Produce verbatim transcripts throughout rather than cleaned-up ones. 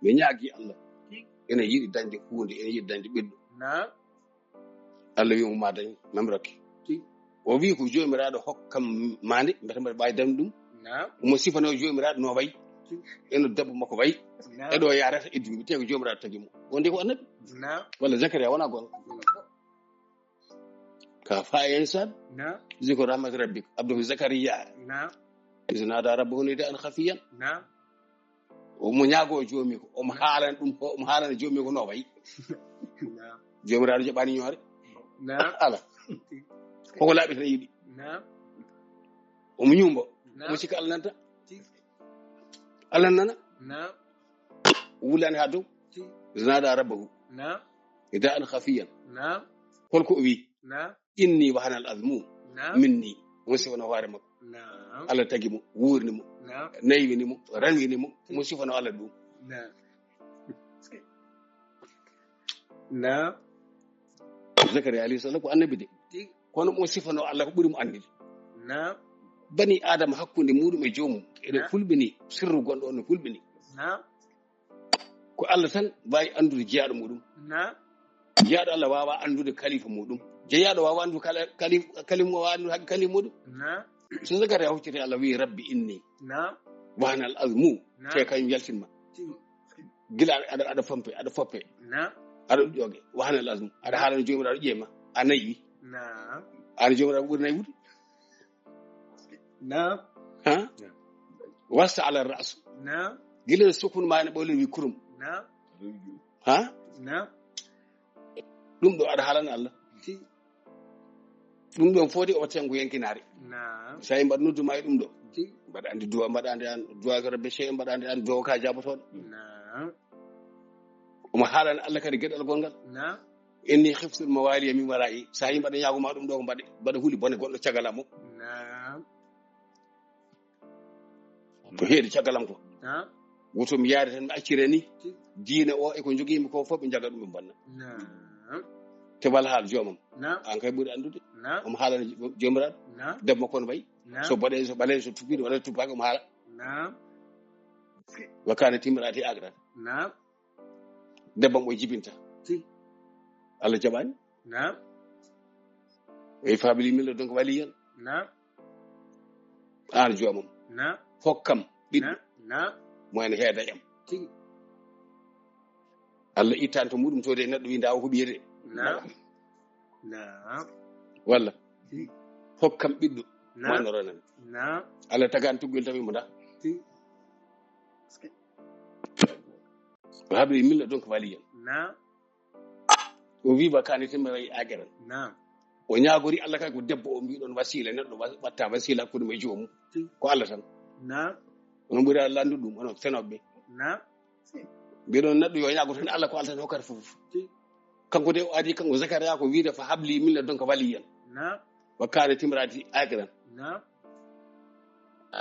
Mi ñaagi Allah, ene yiɗi dañde huunde, ene yiɗi dañde ɓiɗɗo. Naam. Allah wi mo ma dañ, mami rokke. Tigi. O wi ko joomiraaɗo hokkam maande, mbete mbaɗa ɓaawi dañde ɗum. Naam. Omo sifano joomiraaɗo no wayi, eno debbo makko wayi, Naam. eɗo yarata e duuɓi, te ko joomiraaɗo tagi mo. O nde ko annabi. Naam. Walla Zakariya wona goonga. Ka fa insan, Naam. zikru rahmati rabbik, abduhu Zakariya. Naam. Iznada rabbahu nidaan khafiyan. Naam. Omo ñaago joomi ko, omo haalana ɗum ko, omo haalana joomi ko no wayi. Naam. Joomiraaɗo jaɓaani ñoore. Naam. Ala. Koko laaɓi tan yiɗi. Naam. Omo ñuumbo. Naam. Omo sikka Allah nanta. Tigi. Allah nana. Naam. Wulani ha dow. Tigi. Iznada rabbahu. Naam. Nidaan khafiyan. Naam. Holko o wi? Naam. Inni wahana al azmu Naam. minni. Omo sifano hoore makko. Naam. Allah tagi mo, wuurni mo, Naam. naywini mo, ranwini mo, omo sifano Allah ɗum. Naam. Naam. Zakariya alayhi salam ko annabi de. Tigi. Kono omo sifano Allah ko ɓuri mo anndude. Naam. Bani Adama hakkunde muɗum e joomum. Ene Naam. hulɓini, sirru gonɗo on ne hulɓini. Naam. Ko Allah tan wawi anndude jeyaaɗo muɗum. Naam. Jeyaaɗo Allah wawa anndude kalifa muɗum. Jeyaaɗo wawa anndude kala-, kalif-, kalifa mo wawa anndude hakke kalifa muɗum. Naam. So Zakariya huccete Allah wi rabbi inni Naam. wahana al azmu. Naam. Te kañum yaltinma. Tigi. Gila aɗa, aɗa, aɗa fompe, aɗa foppe, Naam. aɗa ƴooge, wahana al azmu. Aɗa haalana joomiraaɗo ƴeema, a nayi. Naam. An joomiraaɗo ɓuri naywude. Naam. Ha? Wasta ala rasu. Naam. Gila sukkun ma ene ɓawli wi kurum. Naam. Ha? Naam. Ɗum ɗo aɗa haalana Allah. Tigi. Ɗum ɗon foti o tengo yankinaare. Naam. Sa yi mbaɗa noddu ma e ɗum ɗo. Tigi. Mbaɗa andi duwa, mbaɗa andi an duwa ko rabbi sey, mbaɗa andi an duwa ka jabotoɗo. Naam. Omo haalana Allah kadi geɗal gongal. Naam. Inni khiftul mawaliya min wara'i. Sa yi mbaɗa ñaago ma ɗum ɗo ko mbaɗe, mbaɗa huli bone goɗɗo caggal am o. Naam. Ko heedi caggal am ko. Naam. Woto mi yaade tan mi accire ni. Tigi. Diine o e ko jogimi ko fof ɓe jaga ɗum ɓe bonna. Naam. Te wala haal joomam. Naam. An kay ɓuri anndude. Naam. Omo haalana jo-, joomiraaɗo. Naam. Debbo kon wayi. Naam. So boɗeejo, so ɓaleejo, so tupiiɗo, walla tuppaaki omo haala. Naam. Wa kana timraati aqiran. Naam. Debbo mo jibinta. Tigi. Allah jaɓaani. Naam. E fabili min ɗo donc waliyan. Naam. Aan joomam. Naam. Hokkam ɓiɗɗo. Naam. Naam. Mo en heeda yam. Tigi. Allah ittan to muɗum to de neɗɗo wi nda o huɓi yede. Naam. Naam. Walla. Tigi. Hokkam ɓiɗɗo. Naam. Wano ronan. Naam. Allah tagan tuggel tawi mo da. Tigi. O haɓi min ɗo donc waliyan. Naam. O wi ba kani timma wayi aqiran. Naam. O ñaagori Allah kay ko debbo o mbiɗon wasila, neɗɗo wa-, watta wasila hakkunde mo e joomum. Ko Allah tan. Naam. Onon ɓuri Allah anndu ɗum, onon fenooɓe. Naam. Mbiɗon neɗɗo yo ñaago tan Allah ko Allah tan hokkata fof. Kanko de o adi kanko Zakariya ko wiide fa habli min ladunka waliyan. Naam. Wa kana timraati aqiran. Naam.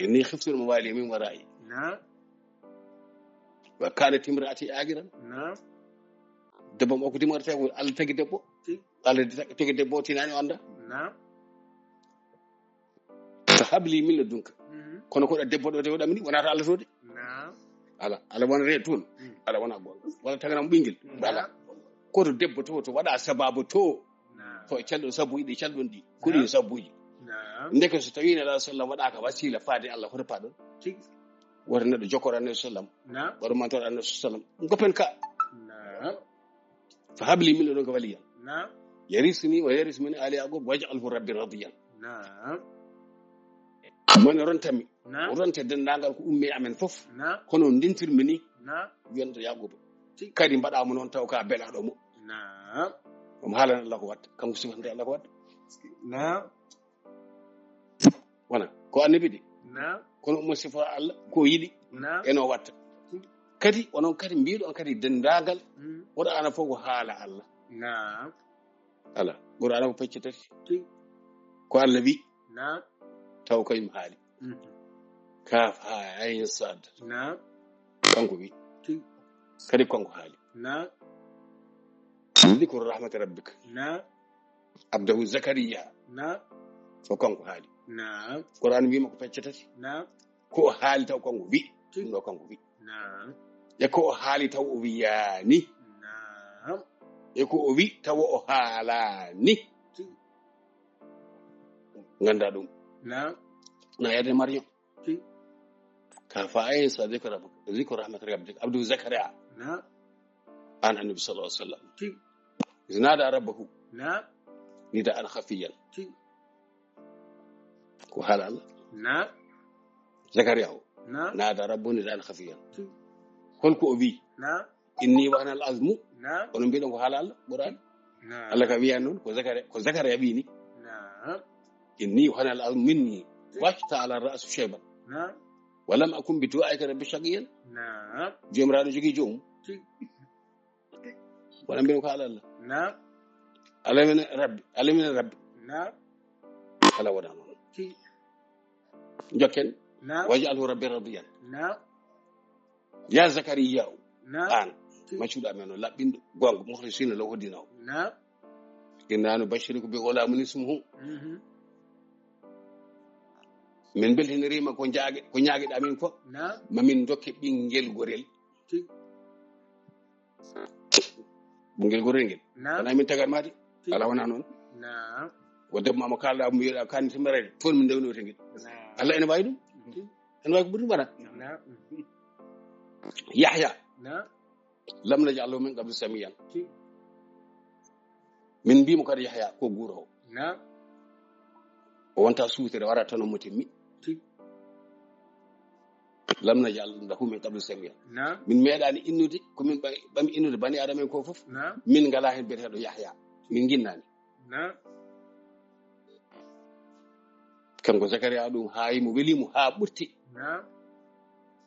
Inni khiftul mawali min wara'i. Naam. Wa kana timraati aqiran. Naam. Debbo mo ko dimorte ko Allah tagi debbo. Tigi. Allah tagi debbo tinani o anda. Naam. Fa habli min ladunka. Mhm. Kono ko ɗa debbo ɗo de waɗa mini wonata Allah to de. Naam. Ala, ala wona re toon. Mm. Ala wona gonga. Wala tagana mo ɓingel. Mm. Ala. Ko to debbo to, to waɗa sababu to. Naam. Ko e calɗo sabu ɗi calɗon ɗi. Ko ɗi sabuji. Naam. Ndeke so tawi Nelaɗo sallam waɗaka wasila faade Allah, hoto paɗon. Tigi. Woto neɗɗo jokkoro Annabi sallam. Naam. Woto mantor Annabi sallam. Goppen ka. Naam. Fa habli min ladunka waliyan. Naam. Yarisuni wa yaris min ali Yaqub waj'alhu rabbi radiyan. Naam. Mo ne rontami. Naam. O ronte denndaangal ko ummi amen fof. Naam. Kono ndentirmi ni Naam. yonde Yaqub. Tigi. Kadi mbaɗa mo noon taw ka belaɗo mo. Naam. Omo haalana Allah ko watta. Kanko sifante Allah ko watta. Naam. Wona ko annabi de. Naam. Kono omo sifa Allah ko yiɗi. Naam. Eno watta. Kadi onon kadi mbiɗo on kadi denndaangal. Mm. Qur'ana fof ko haala Allah. Naam. Ala. Qur'ana ko pecce tati. Tigi. Ko Allah wi Naam. taw kañum haali. Mhm. Kaf ha ayin sad. Naam. Kanko wi. Tigi. Kadi kanko haali. Naam. Dikru rahmati rabbika. Naam. Abdahu Zakariya. Naam. Ko kanko haali. Naam. Qur'an wima ko pecce tati. Naam. Ko o haali taw kanko wi. Ɗum ɗo kanko wi. Naam. E ko o haali taw o wiyaani. Naam. E ko o wi taw o haalaani. Tigi. Nganndaa ɗum. Naam. Na yadde Mariam. Tigi. Ka fa ayin sa zikra, zikra rahmat rabbik. Abdu Zakaria. Naam. An annabi sallallahu alaihi wasallam. Tigi. Iz nada rabbahu. Naam. Nidaan khafiyan. Tigi. Ko haala Allah. Naam. Zakaria o. Naam. Nada rabbahu nidaan khafiyan. Tigi. Holko o wi? Naam. Inni wa ana al azmu. Naam. Onon mbiɗon ko haala Allah, Qur'an. Naam. Allah ka wiya noon, ko Zakaria, ko Zakaria wi ni. Naam. Inni wa ana al azmu minni. Tigi. Washta'ala ar ra'su shayban. Naam. Wa lam akun bi du'aika rabbi shaqiyan. Naam. Joomiraaɗo jogii joomum. Tigi. Wona mbiɗon ko haala Allah. Naam. Alamina rabbi, alamina rabbi. Naam. Ala wona noon. Tigi. Jokken. Naam. Waj'alhu rabbi radiyan. Naam. Ya Zakariya. Naam. An. Tigi. Maccuɗo amen o laɓɓinɗo, goonga, mukhlisina lahu dinahu. Naam. Inna nubashiruka bi ghulamin ismuhu. Mhm. Min beltiniriima ko jaage, ko ñaagiɗa min ko. Naam. Ma min dokke ɓinngel gorel. Tigi. Ɓinngel gorel ngel. Naam. Wona min tagat maade. Tigi. Ala wona noon. Naam. Ko debbo ma mo kaalɗa mo mbiɗa kan timmerede. Toon min ndewnoyta ngel. Naam. Allah ene waawi ɗum. Tigi. Ene waawi ko ɓuri ɗum wona. Naam. Yahya. Naam. Lam naj'al lahu min qablu samiyan. Tigi. Min mbiimo kadi Yahya ko guuroowo. Naam. O wonta suutere, wara tan o mo timmi. Tigi. Lam naj'al lahu min qablu samiyan. Naam. Min meeɗaani innude, ko min ɓa-, ɓami innude bani Adama en ko fof. Naam. Min ngalaa heen biyeteeɗo Yahya. Min nginnaani. Naam. Kanko Zakariya ɗum haayi mo, weli mo haa ɓurti. Naam.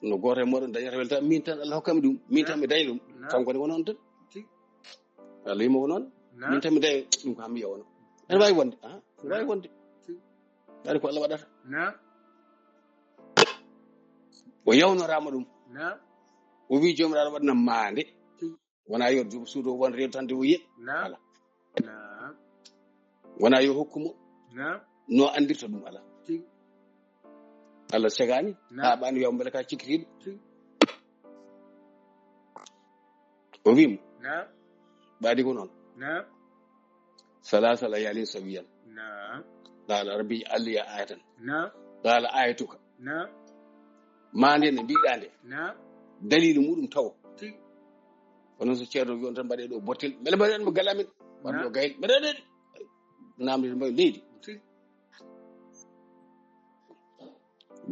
No gooto e mooɗon dañata weltaare, min tan Allah hokkami ɗum, min tan mi dañi ɗum. Naam. Kanko ne ko noon tan. Tigi. Allah yimo ko noon. Naam. Min tan mi dañi ɗum ko hammi yewno. Ene waawi wonde, ah, ene waawi wonde. Tigi. Ari ko Allah waɗata. Naam. O yewnoraama ɗum. Naam. O wi Joomiraaɗo waɗna maande. Tigi. Wona yo suudu o won reedu tan de o yiya. Naam. Ala. Naam. Wona yo hokku mo. Naam. No andirta ɗum ala. Tigi. Allah segani. Naam. Haa ɓaani yo mbele ka cikkitiiɗo. Tigi. O wi mo. Naam. Ɓaadi ko noon. Naam. Salasa layalin sawiyan. Naam. Qala rabbi ij'al liya ayatan. Naam. Qala ayatuka. Naam. Maande nde mbiɗa nde. Naam. Dalilu muɗum tawo. Tigi. Kono so ceerno wi on tan mbaɗe ɗo bottel. Mbele mbaɗen mo gala min. Naam. Waɗɗo gayel. Mbaɗe ɗo. Namde mbaɗe leydi. Tigi.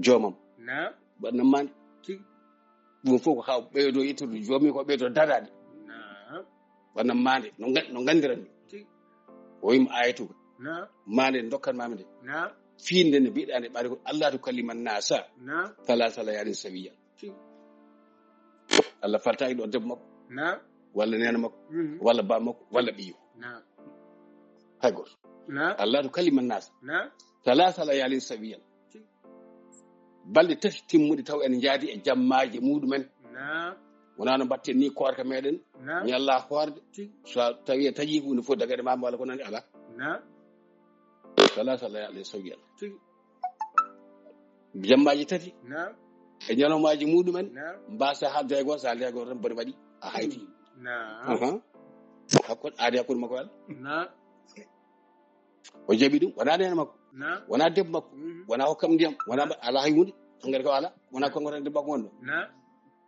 Joomam. Naam. Waɗna maande. Tigi. Ɗum fof ko haa ɓeydo yettude joomi ko ɓeydo daraade. Naam. Waɗna maande no ngan-, no nganndiranmi. Tigi. O wiima ayatuka. Naam. Maande nde ndokkanmaami nde. Naam. Fiinde nde mbiɗa nde ɓaade ko Allah to kalima nasa. Naam. Salasa layalin sawiya. Tigi. Allah faltaaki ɗo debbo makko. Naam. Walla neene makko. Mhm. Walla ba makko. Walla ɓiyo. Naam. Hay gooto. Naam. Allah to kalima nasa. Naam. Salasa layalin sawiyan. Tigi. Balɗe tati timmuɗe taw en njaadi e jammaaji muɗumen. Naam. Wonaa no mbaɗten ni koorka meɗen. Naam. Ñalla hoorde. Tigi. So a tawi a taƴi huunde fof dagade ma walla ko nani ala. Naam. Salasa layalin sawiyan. Tigi. Jammaaji tati. Naam. E ñalawmaaji muɗumen. Naam. Mbasa ha dego, sa dego tan bone waɗi a hayti. Naam. Aha. Hakkude, aadi hakkude makko Allah. Naam. O jaɓi ɗum, wona neene makko. Naam. Wona debbo makko. Mhm. Wona hokkam ndiyam, wona mba-, ala hay huunde. Engrais ko ala, wona konngol tan debbo makko wonɗo. Naam.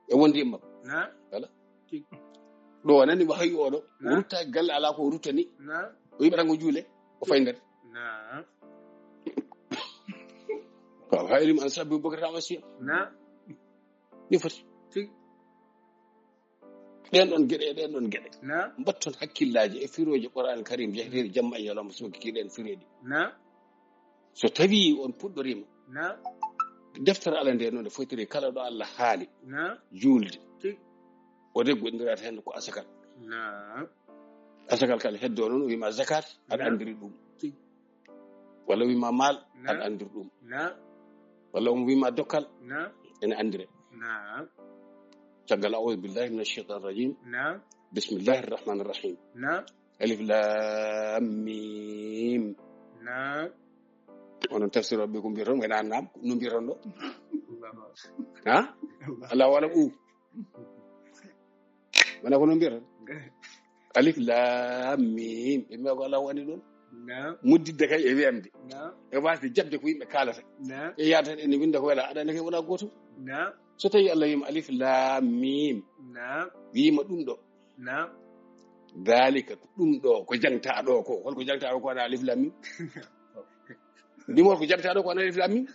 E wonde e makko. Naam. Voilà. Tigi. Ɗo o nani mo hayi oɗo, o naam, rutta galle ala ko o ruttani. Naam. O yiɓata ngo juule, o fayi nder. Naam. Ko hayrim an sabbi bokratan wa asiya. Naam. Ni foti. Tigi. Ɗen ɗon geɗe, ɗen ɗon geɗe. Naam. Mbatton hakkillaaji e firooji Qur'an Karim, jahdeeri jamma e ñalawma, so kikiɗen fireeɗi. Naam. So tawii on puɗɗoriima, naam, deftere Allah nde noon nde fotiri kala ɗo Allah haali, naam, juulde, tigi, o reggondirata heen ko asakal. Naam. Asakal kala heddo noon o wiima zakat, aɗa, naam, anndiri ɗum. Tigi. Walla o wiima maal, naam, aɗa anndiri ɗum. Naam. Walla o wiima dokkal, naam, ene anndire. Naam. Caggal, a'udhu billahi minash shaitanir rajim. Naam. Bismillahir rahmanir rahim. Naam. Alif lam mim. Naam. Onon tafsir ɓe ko mbiyata, wona naam, no mbiyata ɗo? Allahu akbar. Ha? Allahu akbar. Allahu alam u. Wona ko no mbiyata? Alif lam mim. Ɓe mbiya ko Allah woni ɗon. Naam. Muddidde kay e wiyamde. Naam. E wasde jaɓde ko yimɓe kaalata. Naam. E yaata ene winda ko wela, aɗa andi kay wona gootum. Naam. So tawi Allah wiima alif lam mim. Naam. Wiima ɗum ɗo. Naam. Dalika, ko ɗum ɗo, ko jangta ɗo ko. Hol ko jangta ɗo ko wona alif lam mim? Ndimo ko jangta ɗo ko wona alif lam mim?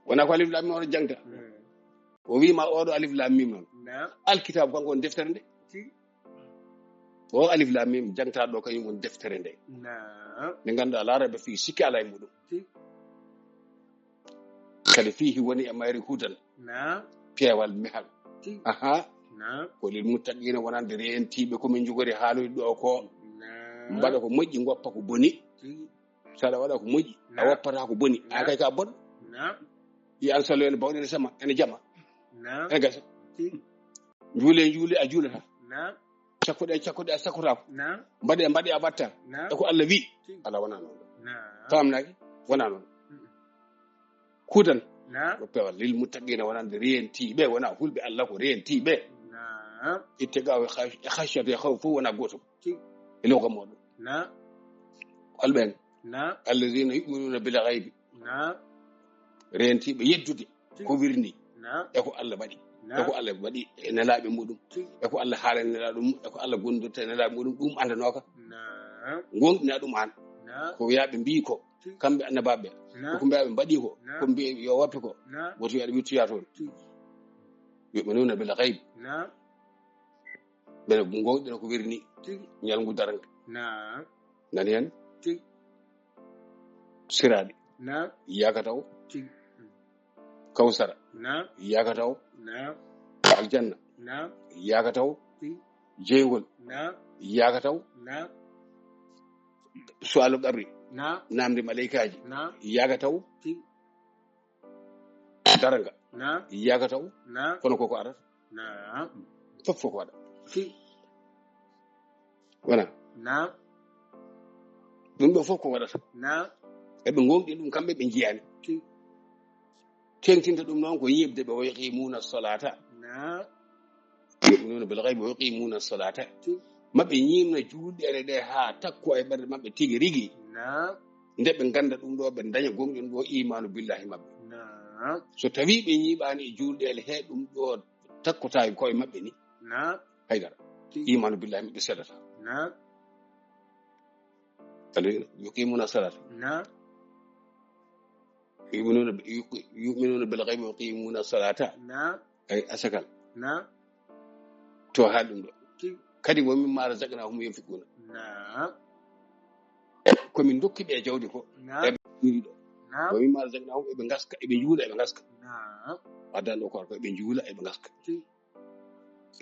Wona ko alif lam mim on jangta. Hmm. O wiima oɗo alif lam mim noon. Naam. Alkitabu kanko on deftere nde. Tigi. O alif lam mim jangta ɗo kañum on deftere nde. Naam. Nde ngannduɗaa laa rayba fii, sikki alaa e muɗum. Tigi. Kadi fiihi woni e mayri hudan. Naam. Peewal mehal. Tigi. Aha. Naam. Ko lil muttaqiina wonande reentiiɓe ko min njogori haaloyde ɗo ko. Naam. Mbaɗa ko moƴƴi, ngoppa ko boni. Tigi. So aɗa waɗa ko moƴƴi, a Naam. Woppata ko boni. Naam. An kay ka bon. Naam. Yi an salo ene bawɗe ene sama, ene jama. Naam. Ene gasa. Tigi. Njuule, njuule, a juulata. Naam. Cakkuɗe, cakkuɗe, a sakkotaako. Naam. Mbaɗe, mbaɗe, a watta. Naam. E ko Allah wi. Tigi. Ala wona noon. Naam. Famnaaki? Wona noon. Mm-mm. Hudan. Naam. Ko peewal lil muttaqiina wonande reentiiɓe, wona hulɓe Allah ko reentiiɓe. Naam. Ittiqaa e khash-, e khashyata e khawf fof wona gootum. Tigi. E loka mooɗon. Naam. Holɓen? Naam. Alladhina yu'minuna bil ghaybi. Naam. Reentiiɓe yeddude Tigi. Ko wirni. Naam. E ko Allah waɗi. Naam. E ko Allah waɗi e nelaaɓe muɗum. Tigi. E ko Allah haalani nelaaɗo mum, e ko Allah gondirta e nelaaɓe muɗum, ɗum anndanooka. Naam. Gonɗina ɗum aan. Naam. Ko wiyaa ɓe mbii ko, Tigi. Kamɓe annabaaɓe ɓe. Naam. Ko ko mbiyaa ɓe mbaɗi ko, Naam. Ko mbiyaa yo woppe ko. Naam. Woto wiyaa ɓe wittoyaa toon. Tigi. Yu'minuna bil ghaybi. Naam. Ɓe gonɗina ko wirni. Tigi. Ñalngu darnga. Naam. Nani hen? Tigi. Siraaɗi. Naam. Yaaka taw. Tigi. Kawsara. Naam. Yaaka taw. Naam. Aljanna. Naam. Yaaka taw. Tigi. Jeyngol. Naam. Yaaka taw. Naam. Su'aalu qabri. Naam. Naamde maleykaaji. Naam. Yaaka taw. Tigi. Darnga. Naam. Yaaka taw. Naam. Kono koko arata. Naam. Fof koko waɗa. Tigi. Wona. Naam. Ɗum ɗo fof ko waɗata. Naam. Eɓe gonɗi ɗum kamɓe ɓe njiyaani. Tigi. Teŋtinta ɗum noon ko yiɓde ɓe, wa yuqimuna salata. Naam. Yu'minuna bil ghaybi wa yuqimuna salata. Tigi. Maɓe ñiimna juulɗeele ɗe haa takko e ɓerɗe maɓɓe tigi rigi. Naam. Nde ɓe ngannda ɗum ɗo, ɓe daña gonɗin ɗo imaanu billahi maɓɓe. Naam. So tawi ɓe ñiiɓaani e juulɗeele he ɗum ɗo takkotaaki koye maɓɓe ni. Naam. Haydara. Tigi. Imaanu billahi maɓɓe seɗata. Naam. Alladhina yuqimuna salata. Naam. Yu'minuna bi-, yuq-, yu'minuna bil ghaybi wa yuqimuna salata. Naam. Ay asakal. Naam. To haali ɗum ɗo. Tigi. Kadi wa mimma razaqnahum yunfiquna. Naam. Ko min dokki ɓe jawdi ko. Naam. Eɓe ɗo. Naam. Wa mimma razaqnahum eɓe ngaska, eɓe njuula, eɓe ngaska. Naam. Addan ɗo ko eɓe njuula, eɓe ngaska. Tigi.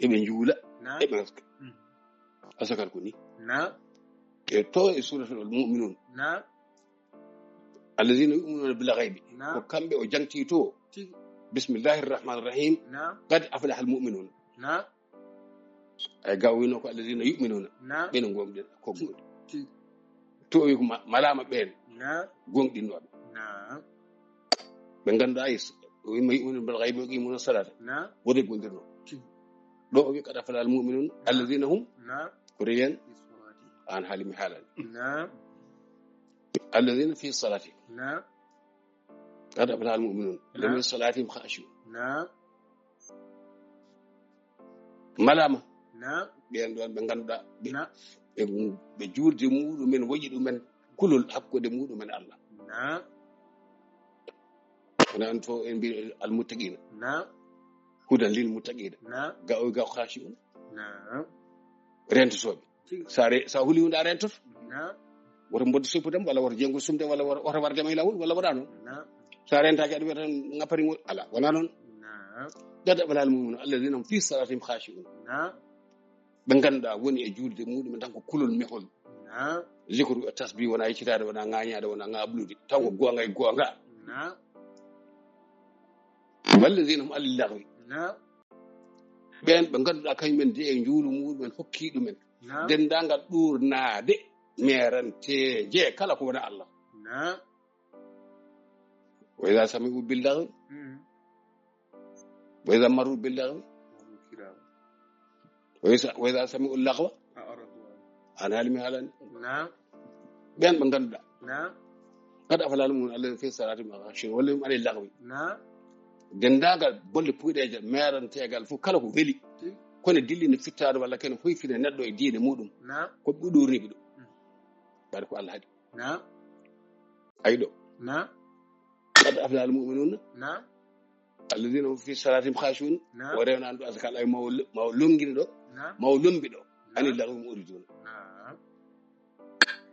Eɓe njuula, Naam. Eɓe ngaska. Mm. Asakal ko ni. Naam. E to e suratul mu'minun. Naam. Alladhina yu'minuna bil ghaybi. Naam. Ko kamɓe o jangti to. Tigi. Bismillahir rahmanir rahim. Naam. Qad aflahal mu'minun. Naam. Ay ga o wino ko alladhina yu'minuna. Naam. Ɓen gonɗi ko Tigi. Gonɗi. Tigi. To o wi ko ma-, malaama ɓeen. Naam. Gonɗinooɓe. Naam. Ɓe ngannduɗaa is-, o wi ma yu'minuna bil ghaybi wa yuqimuna salata. Naam. Wote gondirno. Tigi. Ɗo o wi qad aflahal mu'minun. Naam. Alladhina hum. Naam. Ko reyen. Fi salatihim. An haali mi haalani. Naam. Alladhina fi salatihim. Naam. Qad aflahal mu'minun. Naam. Alladhina fi salatihim khashi'un. Naam. Malaama. Naam. Ɓeen ɗoon ɓe ngannduɗaa ɓe, Naam. Ɓe, ɓe juulde muɗumen waɗi ɗumen kulol hakkunde muɗumen Allah. Naam. Kono an to en mbi almuttaqina. Naam. Hudan lil muttaqina. Naam. Ga o ga khashi'un. Naam. Rentotooɓe. Tigi. Sa re-, sa huli hunde a rentoto. Naam. Woto mboddo soppudem, walla woto jeyngol sumdem, walla woto, woto wardem e lawol, walla wona noon. Naam. Sa rentaaki aɗa wiyata ngappari ngol. Ala, wona noon. Naam. Qad aflahal mu'minun, alladhina hum fi salatihim khashi'un. Naam. Ɓe ngannduɗaa woni e juulde muɗum tan ko kulol mehol. Naam. Zikru e tasbih wona yeccitaade, wona ŋaañaade, wona ŋaablude. Taw ko goonga e goonga. Naam. Walladhina hum anil laghwi. Naam. Ɓeen ɓe ngannduɗaa kañumen de e njuulu muɗumen hokki ɗumen. Naam. Denndaangal ɗuurnaade meeranteeje kala ko wona Allah. Naam. Wa idha sami'u bil laghwi. Mm. Wa idha marru bil laghwi. Marru kirama. Wa iza, wa iza sami'u lagwa, an hali mi halani. Naam. Ɓen ɓe ngannduɗaa. Naam. Qad aflaha al mu'minun alladhina fi salatihim khashi'un, wala hum anil lagwi. Naam. Denndaangal bolle puuɗeeje meeranteegal fof kala ko weli. Kono dilli ne fittaade walla kene hoyfina neɗɗo e diine muɗum. Naam. Ko ɓe ɗuurni ɓe ɗum. Ɓaade ko Allah haɗi. Naam. Ay ɗo. Naam. Qad aflaha al mu'minuna. Naam. Alladhina hum fi salatihim khashi'un. Naam. O rewnaani ɗo asaka, ay maw, maw longini ɗo. Naam. Maw lombi ɗo. Naam. Anil lagwi mu'ridun. Naam.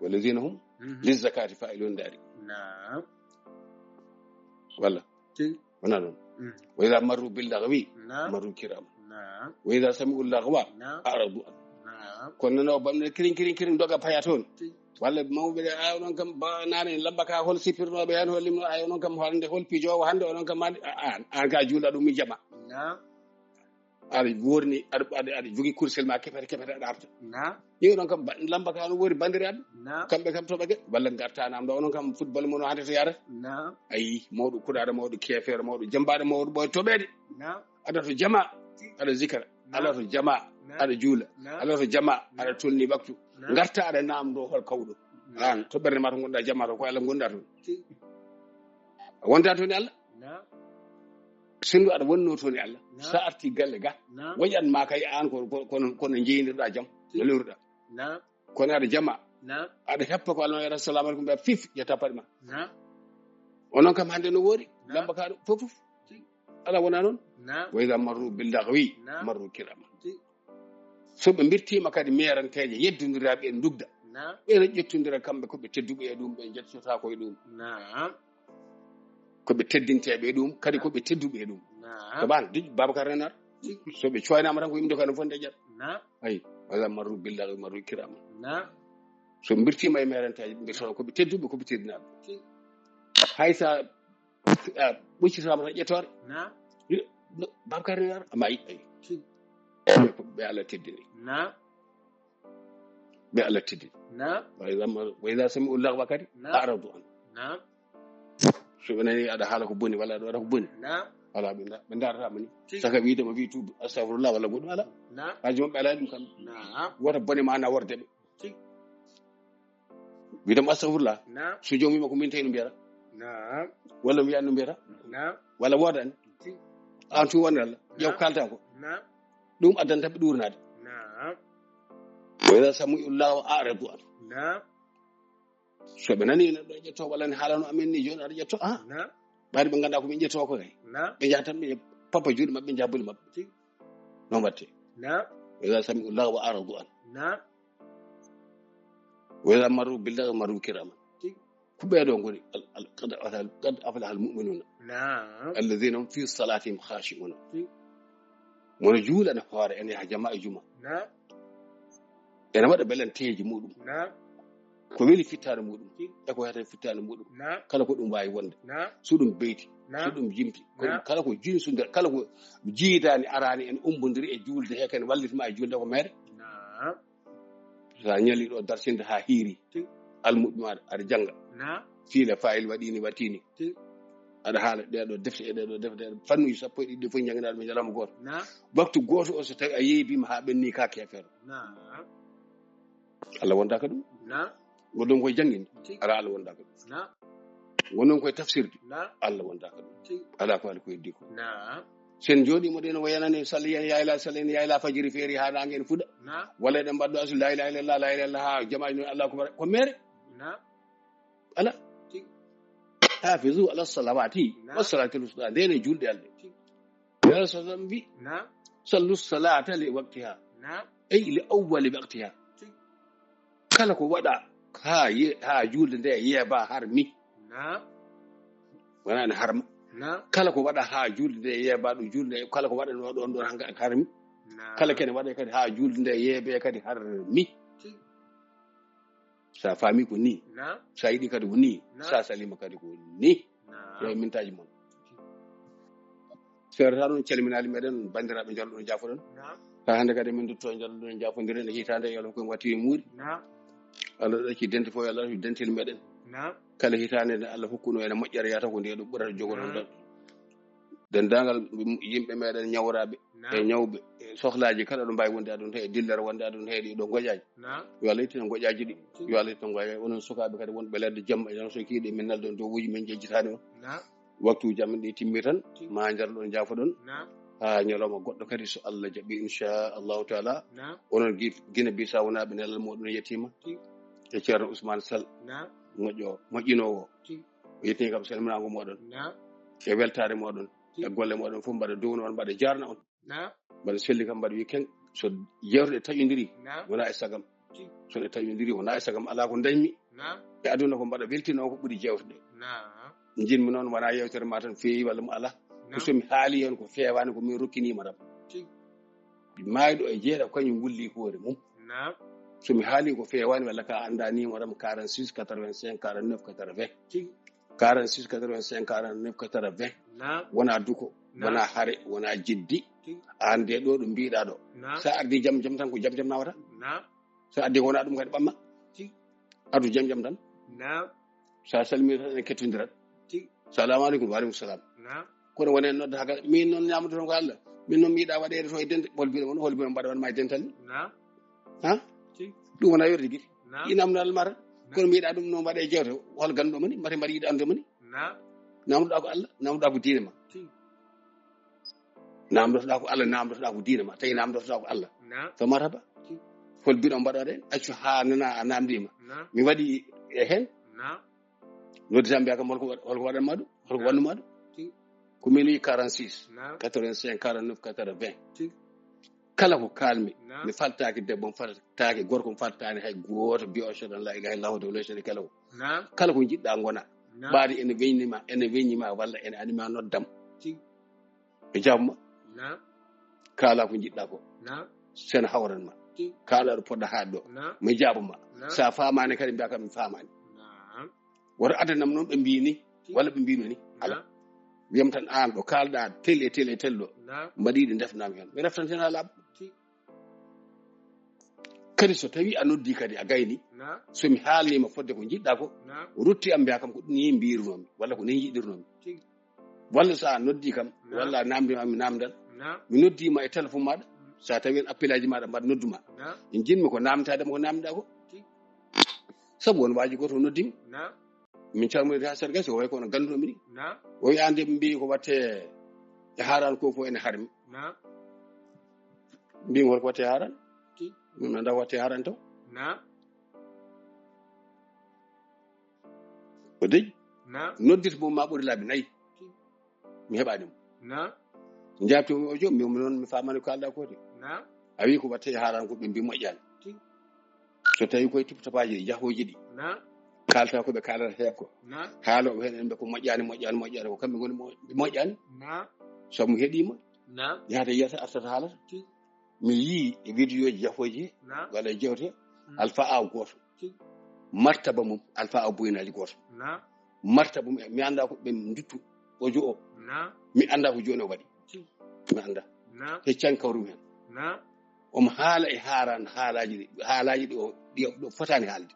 Walladhina hum Mhm. lizzakati fa'ilun dari. Naam. Walla. Tigi. Wona ɗon. Mm. Wa idha marru bil lagwi Naam. marru kirama. Naam. Wa idha sami'u lagwa Naam. a'radu an. Naam. Kono noon o bamɗe kirin, kirin, kirin, doga paya toon. Tigi. Walla mawɓe ɓe, a, onon kam ba, nane lamba ka hol sipirnoɓe hen, hol limno, ay, onon kam hande hol pijowo hande, onon kam an, a, an, an ka juula ɗum mi jama. Naam. Aɗa worni, aɗa, aɗa, aɗa jogi kursel ma kepete, kepete, aɗa arta. Naam. Ni onon kam ba, lamba ka no wori bandiraɓe. Naam. Kamɓe kam toɓa ge, walla garta nam ɗo, onon kam football mo no hande to yarata. Naam. Ayi, mawɗo kuɗaɗo, mawɗo keefeero, mawɗo jambaɗo, mawɗo ɓoy toɓede. Naam. Aɗa to jama, aɗa zikara. Naam. Aɗa to jama, Naam. aɗa juula. Naam. Aɗa to jama, Naam. aɗa tolni waktu. Naam. Garta aɗa nam ɗo hol kawɗo. Naam. An, to ɓernde ma to gonɗa jama to, ko Allah gonɗa toon. Tigi. A wonta toon e Allah. Naam. Sinno aɗa wonno toon e Allah. Naam. Sa arti galle ga. Naam. Waɗan ma kay an ko, ko, kono, kono jeynirɗa jam. Tigi. No lewruɗa. Naam. Kono aɗa jama. Naam. Aɗa heppa ko Allah no yata, "Assalamu alaikum," ɓe fif, ƴetta paɗe ma. Naam. Onon kam hande no woori. Naam. Lamba ka ɗo, fof, fof. Tigi. Ala wona noon. Naam. Wa idha marru bil lagwi Naam. marru kirama. Tigi. So ɓe mbirtiima kadi meeranteeje yeddondiraaɓe en ndugda. Naam. Ɓe no ƴettondira kamɓe ko ɓe tedduɓe e ɗum, ɓe njettotaako e ɗum. Naam. Ko ɓe teddinteeɓe e ɗum, kadi ko ɓe tedduɓe e ɗum. Naam. Ko ɓaan, Dij-, Babacar Renar. Tigi. So ɓe coynaama tan ko yimde ko ene fonde ƴetta. Naam. Ayi, wa idha marru bil lagwi marru kirama. Naam. So mbirtiima e meeranteeje, mbirtoo ko ɓe tedduɓe, ko ɓe teddinaaɓe. Tigi. Hay sa, a, ɓoccitaama tan ƴettoore. Naam. Yo, no, Babacar Renar, amma ayi, ayi. Tigi. Ɓe ko ɓe Allah teddini. Naam. Ɓe Allah teddini. Naam. Wa idha mar-, wa idha sami'u lagwa kadi, Naam. a'radu an. Naam. So ɓe nani aɗa haala ko boni, walla aɗa waɗa ko boni. Naam. Ala ɓe nda-, ɓe ndarata ma ni. Tigi. Saka wiide ma wi tuubi, astagfirullah, walla goɗɗum ala. Naam. Haaji maɓɓe ala ɗum kam. Naam. Wota bone ma naworde ɓe. Tigi. Wiide ma astagfirullah. Naam. So joom wima ko min tawi no mbiyata. Naam. Walla mi wiyan no mbiyata. Naam. Walla woodani. Tigi. An tun wonde Allah. Ƴeew Naam. kalta ko. Naam. Ɗum addanta ɓe ɗuurnaade. Naam. Wa idha sami'u lagwa a'radu an. Naam. So ɓe nani neɗɗo ƴetto walla ne haalano amen ni, jooni aɗa ƴetto, ah. Naam. Ɓayde ɓe ngannda ko ɓe ƴetto ko kay. Naam. Ɓe njaha tan ɓe pappa juuɗe maɓɓe, njaha boli maɓɓe. Tigi. Noon watte. Naam. Wa idha sami'u lagwa a'radu an. Naam. Wa idha marru bil lagwi marru kirama. Tigi. Ko ɓeeɗo ngoni al-, al-, qad aflaha, qad aflaha al mu'minuna. Naam. Alladhina hum fi salatihim khashi'una. Tigi. Mono juulana hoore en yaha jama e juma. Naam. Ene waɗa belanteeji muɗum. Naam. Ko weli fittaande muɗum. Tigi. E ko wiyata fittaande muɗum. Naam. Kala ko ɗum waawi wonde. Naam. So ɗum beyti, Naam. so ɗum jimti. Ko Naam. kala ko jinsu nder, kala ko jiidaani araani en umbondiri e juulde he ken wallitima e juulde ko mere. Naam. Sa ñali ɗo darsinde ha hiiri. Tigi. Almuɓɓi ma aɗa jannga. Naam. Fiila fayil waɗini wattini. Tigi. Aɗa haala ɗeɗo defte e ɗeɗo defte, fannuji sappo e ɗiɗi ɗi fof jannginaaɗo ɓe ñalawma gooto. Naam. Waktu gooto o so tawi a yeebima ha ɓenni ka keefeero. Naam. Allah wondaka ɗum. Naam. Goɗɗum koye jannginde. Tigi. Ala Allah wondaka ɗum. Naam. Goɗɗum koye tafsirde. Naam. Allah wondaka ɗum. Tigi. Ala ko haali ko heddi ko. Naam. Sen jooɗiima ɗo ene wayanani salli en yayla, salli en yayla fajiri feeri ha nange ene fuɗa. Naam. Walla eɗen mbaɗɗo asu la ilaha illallah, la ilaha illallah, ha jamaaji noon Allah akbar. Ko mere? Naam. Ala. Tigi. Hafizu ala salawati Naam. wa salatil wusta. Ndene julde Allah. Tigi. Yalla sallam wi, Naam. "Sallu salata li waqtiha." Naam. Ay li awwali waqtiha. Tigi. Kala ko waɗa ha ye-, ha julde nde yeeba harmi. Naam. Wona ne harma. Naam. Kala ko waɗa ha julde nde yeeba ɗum julde nde, kala ko waɗa ɗo ɗon ɗon hanga harmi. Naam. Kala kene waɗa kadi ha julde nde yeebe kadi harmi. Tigi. Sa faami ko ni. Naam. Sa yiɗi kadi ko ni. Naam. Sa salima kadi ko ni. Naam. Yo e mintaji mon. Feere tan on calminaali meɗen, banndiraaɓe, njalluɗon jaafoɗon. Naam. Ka hannde kadi min dutto njalluɗon jaafondire nde hitaande, yo Allah ko en watti e muuri. Naam. Allah ɗo ci denti fof, yo Allah dentil meɗen. Naam. Kala hitaande nde Allah hokkuno en moƴƴere, yata ko nde ɗo ɓurata jogoɗon Naam. ɗon. Denndaangal yimɓe meɗen ñawraaɓe e ñawɓe, e sohlaaji kala ɗo mbaawi wonde aduna he, e dillere wonde aduna he, ɗi ɗo ngoƴaaji. Yo Allah ittina ngoƴaaji ɗi. Yo Allah ittina ngoƴaaji. Onon sukaaɓe kadi wonɓe ladde jamma, e so kiiɗe min nalɗon dow wuji men jejjitaani on. Waktuuji amen ɗi timmi tan, ma njarɗon, njaafoɗon. Haa ñalawma goɗɗo kadi, so Allah jaɓi, inchallahu taala. Onon Gi-, Guinée Bissau naaɓe, nelal moɗon yettiima. E Ceerno Ousmane Sall, moƴƴo, moƴƴinoowo. O yettini kam salminaango moɗon. E weltaare moɗon. E golle moɗon fof mbaɗa duwna on, mbaɗa jarna on. Mbaɗa selli kam, mbaɗa wi ken, so jeewte ɗe taƴondiri, wona e sagam. So ɗe taƴondiri, wona e sagam. Alaa ko dañmi e aduna ko mbaɗa weltinoo ko ɓuri jeewte ɗe. Njiɗmi noon wona yeewtere ma tan feewi walla mo alaa. Ko so mi haali heen ko feewaani, ko min rokkiniima tan. Maayɗo e jeeɗa kañum wulli hoore mum. So mi haali ko feewaani walla ka anndaani mo tan, quarante-six, quatre-vingt-cinq, quarante-neuf, quatre-vingts. Quarante-six, quatre-vingt-cinq, quarante-neuf, quatre-vingts. Wona duko, wona hare, wona jeddi. Aan de ɗo ɗo mbiɗa ɗo. Sa ardi jam jam tan, ko jam jam nawata. Sa ardi wona ɗum kadi ɓamma. Ardu jam jam tan. Sa salmini tan, en kettondirat. Salamu aleykum. Wa aleykum salam. Kono wonen nodda haka, min noon ñamoto toon ko Allah. Min noon mi yiɗa waɗede to e dente, hol bino mon, hol bino mbaɗa wan ma e dental ni. Ha? Ɗum wona yorde gite. Ɗi namdal mara. Kono mi yiɗa ɗum noon mbaɗa e jewte, hol ganduɗo mani, mbate mbaɗa yiɗa andude mani. Namdoɗa ko Allah, namdoɗa ko diine ma. Namdotoɗa ko Allah, namdotoɗa ko diine ma, tawi namdotoɗa ko Allah. To marhaba. Hol bino mbaɗa ɗen, accu ha nana a namdima. Mi waɗi e hen. Noddi tan mbiya kam, holko wa-, holko waɗanma ɗum? Holko wannuma ɗum? Ko min wi quarante-six, quatre-vingt-cinq, quarante-neuf, quatre-vingts. Kala ko kalmi, mi faltaaki debbo, mi faltaaki gorko, mi faltaani hay gooto, mbiya ashhadu an la ilaha illallah wahdahu la sharika lahu. Kala ko njiɗɗa ngona. Ɓaade ene weñnima, ene weñnima, walla ene anima noddam. Mi jaabuma. Kaala ko njiɗɗa ko. Sena hawranma. Kaala ɗo poɗɗa haade ɗo. Mi jaabuma. Sa faamaani kadi mbiya kam mi faamaani. Woto adanam noon ɓe mbiyi ni, walla ɓe mbino ni. Ala. Wiyam tan aan ɗo kaalɗa tel e tel e tel ɗo. Mbaɗi ɗi ndefnami hen. Mi reftan hen ha laaɓa. Kadi so tawi a noddi kadi a gayni, so mi haalnima fodde ko jiɗɗa ko, rutti am mbiya kam ko ɗum ni mbirunomi, walla ko ni jiɗirnomi. Walla sa noddi kam, walla a namdi ma mi namdal. Mi noddi ma e téléphone maɗa, sa tawi en appelaji maɗa mbaɗa nodduma. En jinmi ko namtade ma ko namdiɗa ko. Sabu won waaji goto noddi mi. Min calmodiri ha sarga, so way kono ganduɗo mini. O wi ande mbi ko watte e haran ko fof ene harmi. Mbi ko watte haran. Min anda watte haran to. O deji. Noddirta mum ma ɓuri laabi nayi. Mi heɓani mo. Jabtumi o joom, mi noon mi famani ko kalɗa ko de. A wi ko watte haran ko ɓe mbi moƴƴani. So tawi koye tip tapaji ɗi, jahooji ɗi. Kalta ko ɓe kalata he ko. Haaloɓe hen en ɓe ko moƴƴani, moƴƴani, moƴƴani, ko kamɓe ngoni mo-, moƴƴani. So mo heɗima, yahata yiyata, artata haalata. Mi yii e vidéo ji, jahooji he, walla e jewte, alpha a goto. Martaba mum, alpha a boynaji goto. Martaba mum, mi anda ko ɓe nduttu audio o. Mi anda ko joni o waɗi. Mi anda. He cankawrum hen. Omo haala e haaran haalaji ɗi, haalaji ɗi o, ɗi o, ɗo fotani haalde.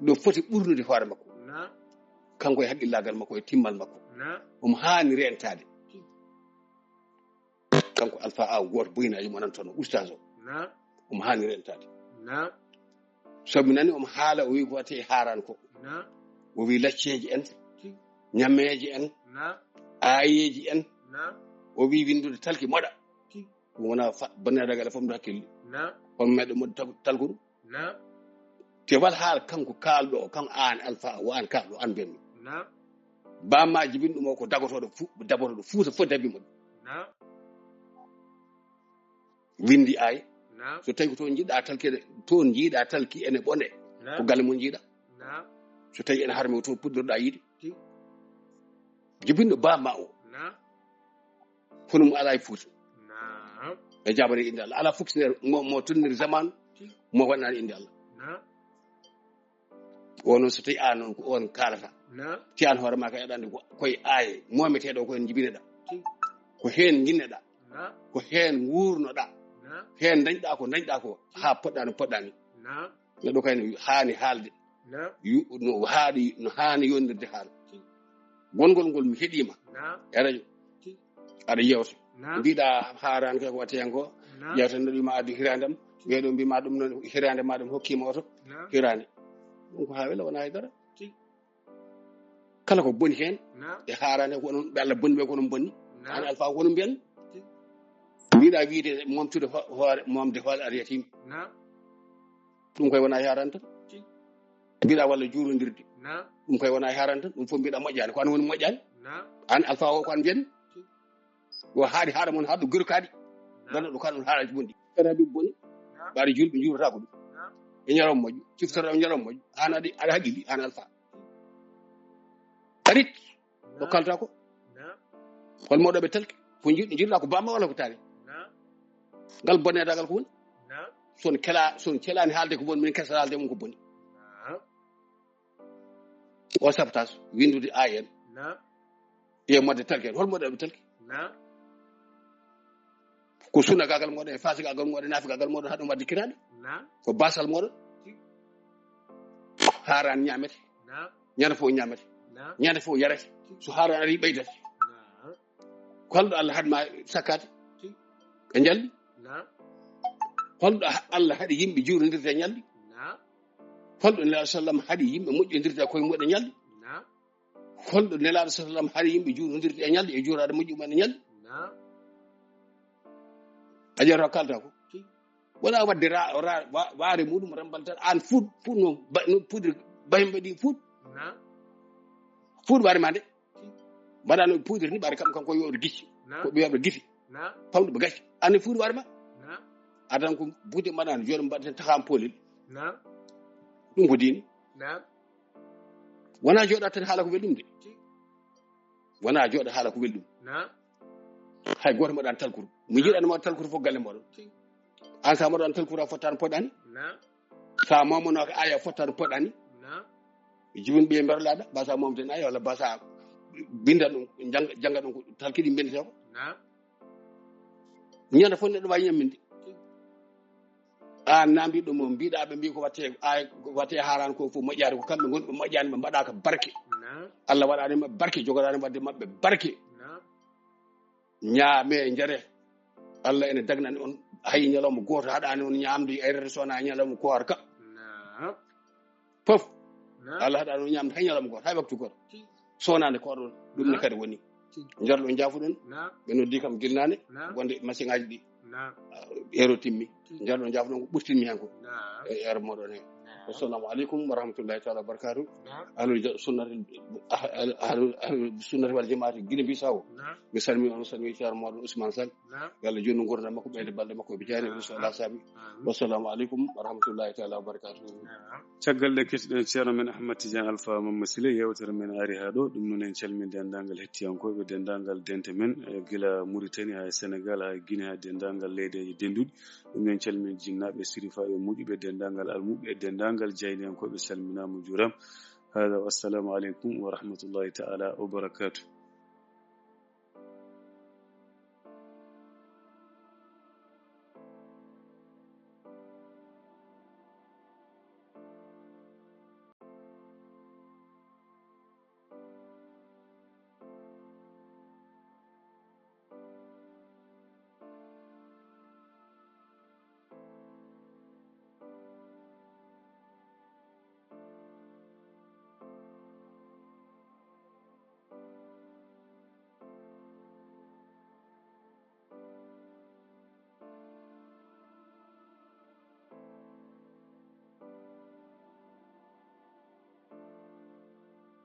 Ɗo foti ɓurnude hoore makko. Kanko e haqqillagal makko e timmal makko. Omo haani rentade. Kanko Alpha Aw goto boyinaji mo nan toon, oustaz o. Omo haani rentade. Sabu nani omo haala, o wi ko wate e haaran ko. O wi lacceji en, ñameji en, aayeji en. O wi windude talki moɗa. Ɗum wona fa-, banniragal e fof mbiɗo hakkilde. Kono meɗo moɗo tal-, talko ɗum. Te wal haala kanko kaalɗo o, kanko an Alpha, o an kaalɗo, an mbiyanmi. Bamma jibin ɗum o ko dagotoɗo fu-, dabotoɗo Fuuta fof dabi mo ɗum. Windi ay. So tawi ko toon jiɗɗa talki ene, toon jiɗɗa talki ene ɓone. Ko galle mon jiɗɗa. So tawi ene harmi ko toon puɗɗorɗa yiɗi. Jibinɗo bamma o. Kono mo ala e Fuuta. E jabare inde Allah. Ala fonctionnaire mo, mo tonniri zaman, mo waɗnani inde Allah. O noon so tawi an noon ko on kaalata. Ti an hoore ma ka eɗande ko, koye aaye, mometeɗo ko en jibineɗa. Ko heen jinneɗa. Ko heen nguurnoɗa. Heen dañɗa ko dañɗa ko, haa poɗɗa no poɗɗani. Neɗɗo kay no haani haalde. Yu-, no haani, no haani yondirde haala. Gongol ngol mi heɗima e radio. Aɗa yewta. Naam. Mbiɗa haaraan ko ko watte hen ko. Naam. Yewta no ɗum addu hiraande am. Ɓeeɗo mbima ɗum noon hiraande ma ɗum hokkima oto. Naam. Hiraande. Ɗum ko haa wela wona haydara. Tigi. Kala ko boni hen. Naam. E haaraan ko onon ɓe Allah boni ɓe ko onon bonni. Naam. An alfa ko onon mbiyan. Tigi. Mbiɗa wiide momtude ho-, hoore, momde hoore Al Yatim. Naam. Ɗum koye wona haaraan tan. Tigi. Mbiɗa walla juurondirde. Naam. Ɗum koye wona haaraan tan. Ɗum fof mbiɗa moƴƴaani. Ko an woni moƴƴaani. Naam. An alfa o ko an mbiyan. Tigi. Yo haaɗi haara mon haɗo gërkaɗi. Naam. Ngannduɗo ko an on haaraji bonɗi. Kadi haɗi boni. Naam. Ɓaade julɓe juurata ko ɗum. Naam. E ñalawma moƴƴo. Ciftorɗo ñalawma moƴƴo. An aɗa, aɗa haqqili, an alfa. Arit. Ko kalta ko. Naam. Hol moɗo ɓe talki. Ko jiɗ-, jiɗɗa ko bamba walla ko taari. Naam. Ngal bonnedagal ko woni. Naam. Son kela, son kelani haalde ko boni, min kesa haalde mum ko boni. Naam. O sabtas, windude A N. Naam. E modde talki en. Hol moɗo ɓe talki. Naam. Ko sunagagal moɗo e fasigagal moɗo e nafigagal moɗo haɗum wadde kiraɗe. Naam. Ko basal moɗo. Tigi. Haaraan ñaamete. Naam. Ñande fof ñaamete. Naam. Ñande fof yarete. Tigi. So haaraan ari ɓeydata. Naam. Ko holɗo Allah haɗi ma sakkaade? Tigi. Ɓe njalli. Naam. Holɗo ha-, Allah haɗi yimɓe juurondirde e ñalli? Naam. Holɗo Nelaaɗo sallam haɗi yimɓe moƴƴondirde e koye mumen e ñalli? Naam. Holɗo Nelaaɗo sallam haɗi yimɓe juurondirde e ñalli e juuraade moƴƴi mumen e ñalli? Naam. A ƴeewata ko kalta ko. Tigi. Wona wadde ra-, ra-, wa-, waare muɗum rambal tan. An fuut, fuut no ba-, no puudri bahimɓe ɗi fuut. Naam. Fuut waare ma nde. Tigi. Mbaɗa no puudri ni ɓaade kam kanko yo oto gicci. Naam. Ko ɓe yoɓe gisi. Naam. Pamɗo ɓe gasi. An fuut waare ma. Naam. Adan ko buute mbaɗa no jooɗo mbaɗa tan taxam polel. Naam. Ɗum ko diine. Naam. Wona jooɗa tan haala ko welɗum de. Tigi. Wona jooɗa haala ko welɗum. Naam. Hay gooto mbaɗa talkuru. Mi jiɗa no mbaɗa talkuru fof galle moɗon. Tigi. An sa mbaɗa talkuru a fottano poɗani. Naam. Sa momono ko aya fottano poɗani. Naam. Jibin ɓe mberlaɗa, ba sa momten aya walla ba sa binda ɗum, jang-, janga ɗum ko talkiɗi mbendete ko. Naam. Ñande fof neɗɗo wawi ñamminde. An nambiɗo mo mbiɗa ɓe mbi ko watte, ay, ko watte haaraan ko fof moƴƴaani, ko kamɓe ngoni ɓe moƴƴaani, ɓe mbaɗaka barke. Naam. Allah waɗani maɓɓe barke, jogoɗani wadde maɓɓe barke. Naam. Ñaame, njare. Allah ene dagnani on hay ñalawma gooto haɗani on ñamde e rere sona ñalawma koor ka. Naam. Fof. Naam. Allah haɗani on ñamde hay ñalawma gooto, hay waktu gooto. Tigi. Sonande koor ɗon, ɗum ne. Naam. Kadi woni. Tigi. Njarɗo jaafuɗon. Naam. Ɓe noddi kam gilnane. Naam. Wonde machine aji ɗi. Naam. Ah, ero timmi. Tigi. Njarɗo jaafuɗon ko ɓurtinmi hen ko. Naam. E ero moɗon he. Naam. Assalamu aleykum wa rahmatullahi taala wa barakatuh. Naam. Ahlul ja-, sunnati, ah, ah, ahlul, ahlul sunnati wal jamaati Guinée Bissau. Naam. Mi salmini on, salmini ceerno moɗon Ousmane Sall. Naam. Yo Allah juutnu nguurndam makko, ɓeyda balɗe makko, ɓe jaani, Amin. Ɓe so Allah saabi. Amin. Wassalamu aleykum wa rahmatullahi taala wa barakatuh. Naam. Caggal nde kettuɗen ceerno men Ahmad Tidiane Alpha Mamma Sile, yewtere men ari haa ɗo. Ɗum noon en calmini denndaangal hettiyankooɓe, denndaangal dente men, eh, gila Mauritanie haa e Sénégal, haa e Guinée, haa e denndaangal leyɗeeji dennduɗi. Ɗum noon en calmini jinnaaɓe, sirifaaɓe, moƴƴuɓe, denndaangal almuɓɓe, denndaangal jayniyankooɓe salminaama, njuuraama. Haaɗa, wassalamu aleykum wa rahmatullahi taala wa barakatuh.